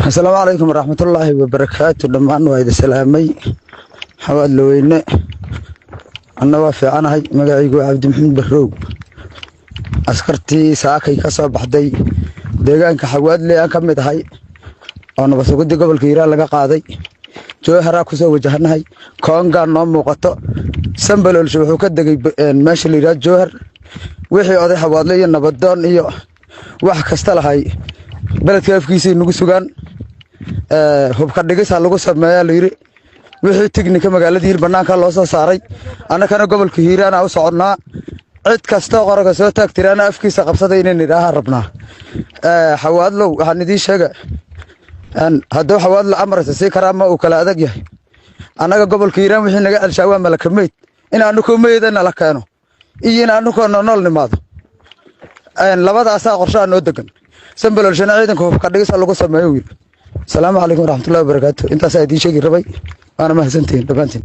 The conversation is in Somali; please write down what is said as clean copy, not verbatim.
Asalaamu calaykum waraxmatullaahi wabarakaatu. Dhammaan waa idin salaamay. Xawaadlaweyne, anna waa fiicanahay. Magacaygu waa Cabdi Maxamed Barrow. Askartii saakay ka soo baxday deegaanka Xawaadle aan ka mid ahay oo nabadsugidii gobolka Hiiraan laga qaaday. Jowharaa kusoo wajahanahay, koongaa noo muuqato. Sambaloolshe wuxuu ka degay meesha la yidhaha Jowhar. Wixii oday Xawaadle iyo nabadoon iyo wax kasta lahay beledka afkiisay nagu sugaan. Hubka dhigisa lagu sameeyaa la yidhi. Wixii tignika magaalada Hiir bannaanka loo soo saaray, annakana gobolka Hiiraana u soconnaa. Cid kastoo qoraga soo taagtiraana afkiisa qabsaday inaynu idhaaha rabnaa. Xawaadlow, waxaan idiin sheega, hadduu Xawaadlo amarsa sii karaa ma uu kala adag yahay. Annaga gobolka Hiiraan wixii naga celshaa waa malakameyd, in anukoo meyda nala keeno iyo in anukoo nool nimaado. Labadaasaa qorshaha noo degan. Sambalolshana ciidanka hubka dhigisa lagu sameeyo wiil. Asalaamu calaykum waraxmatullahi wabarakaatu. Intaasaa idiin sheegi rabay, waana mahadsantihiin dhammaantiin.